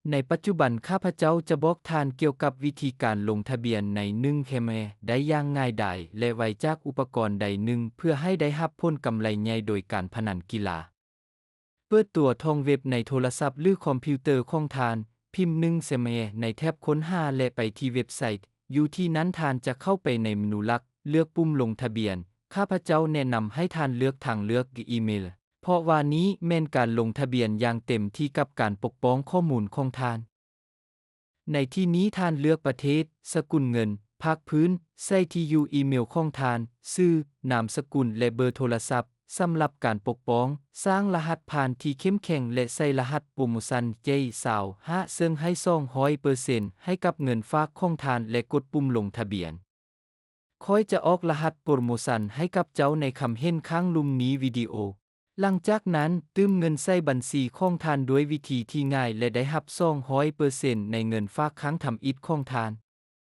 ໃນປັດຈຸບັນ ຂ້າພະເຈົ້າຈະບອກທ່ານກ່ຽວກັບວິທີການລົງທະບຽນໃນໜຶ່ງແຄມແອໄດ້ຢ່າງງ່າຍດາຍ ແລະ ໄວຈາກອຸປະກອນໃດໜຶ່ງ ເພື່ອໃຫ້ໄດ້ຮັບຜົນກຳໄລໃຫຍ່ໂດຍການພະນັນກິລາ. ເປີດຕົວທອງເວັບໃນໂທລະສັບ ຫຼື ຄອມພິວເຕີຂອງທ່ານ, ພິມໜຶ່ງແຄມແອໃນແທັບຄົ້ນຫາ ແລະ ໄປທີ່ເວັບໄຊ. ຢູ່ທີ່ນັ້ນທ່ານຈະເຂົ້າໄປໃນເມນູຫຼັກ, ເລືອກປຸ່ມລົງທະບຽນ. ຂ້າພະເຈົ້າແນະນຳໃຫ້ທ່ານເລືອກທາງເລືອກອີເມລ, ເພາະວ່ານີ້ແມ່ນການລົງທະບຽນຢ່າງເຕັມທີ່ກັບການປົກປ້ອງຂໍ້ມູນຂອງທ່ານ. ໃນທີ່ນີ້ທ່ານເລືອກປະເທດ, ສະກຸນເງິນ, ພາກພື້ນ, ໃສ່ທີ່ຢູ່ອີເມລຂອງທ່ານ, ຊື່, ນາມສະກຸນ ແລະ ເບີໂທລະສັບ. ສຳລັບການປົກປ້ອງ, ສ້າງລະຫັດຜ່ານທີ່ເຂັ້ມແຂງ ແລະ ໃສ່ລະຫັດໂປຣໂມຊັນ ເຈ ຊາວຫ້າ ເຊິ່ງໃຫ້ສອງຮ້ອຍເປີເຊັນໃຫ້ກັບເງິນຝາກຂອງທ່ານ ແລະ ກົດປຸ່ມລົງທະບຽນ. ຂ້ອຍຈະອອກລະຫັດໂປຣໂມຊັນໃຫ້ກັບເຈົ້າໃນຄຳເຫັນຂ້າງລຸ່ມນີ້ວິດີໂອ. ຫຼັງຈາກນັ້ນ, ຕື່ມເງິນໃສ່ບັນຊີຂອງທ່ານດ້ວຍວິທີທີ່ງ່າຍ ແລະ ໄດ້ຮັບສອງຮ້ອຍເປີເຊັນໃນເງິນຝາກຄັ້ງທຳອິດຂອງທ່ານ.